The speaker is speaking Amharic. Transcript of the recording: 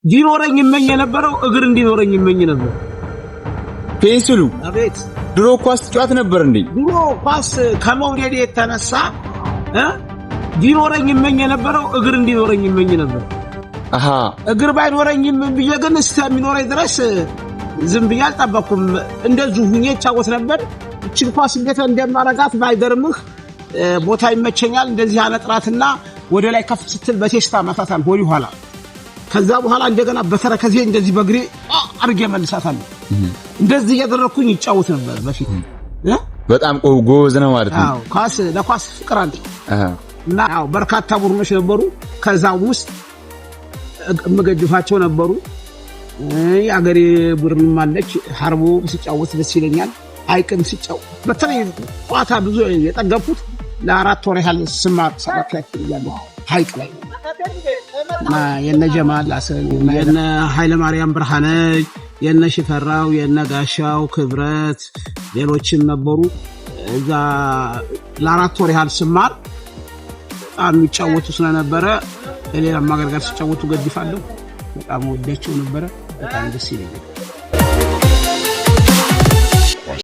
ቢኖረኝ እመኝ የነበረው እግር እንዲኖረኝ እመኝ ነበር። ፔንስሉ። አቤት። ድሮ ኳስ ትጫወት ነበር እንዴ? ድሮ ኳስ ከመውደድ የተነሳ ቢኖረኝ እመኝ የነበረው እግር እንዲኖረኝ እመኝ ነበር። አሃ። እግር ባይኖረኝም ብዬ ግን እስከሚኖረኝ ድረስ ዝም ብዬ አልጠበኩም። እንደዚሁ ሁኜ እጫወት ነበር። እችን ኳስ እንዴት እንደማረጋት ባይገርምህ ቦታ ይመቸኛል። እንደዚህ አነጥራትና ወደ ላይ ከፍ ስትል በቴስታ መታታል ወደ ኋላ። ከዛ በኋላ እንደገና በተረከዜ እንደዚህ በእግሬ አድርጌ መልሳታለሁ። እንደዚህ እያደረግኩኝ ይጫወት ነበር በፊት። በጣም ጎበዝ ነው ማለት ነው። አዎ፣ ኳስ ለኳስ ፍቅር አለኝ። እና ያው በርካታ ቡድኖች ነበሩ። ከዛ ውስጥ የምገድፋቸው ነበሩ። የአገሬ ቡድንም አለች። ሀርቦ ሲጫወት ደስ ይለኛል። ሀይቅም ሲጫወት በተለይ ጨዋታ ብዙ የጠገብኩት ለ4 ወር ያህል ስማር ሰባት ላይ እያለሁ ሀይቅ ላይ እና የነ ጀማል አሰን፣ የነ ኃይለማርያም ብርሃነ፣ የነ ሽፈራው፣ የነ ጋሻው ክብረት፣ ሌሎችም ነበሩ። እዛ ለ4 ወር ያህል ስማር በጣም የሚጫወቱ ስለነበረ ከሌላም ሀገር ጋር ሲጫወቱ ገድፋለሁ። በጣም ወዳቸው ነበረ። በጣም ደስ ይለኛል።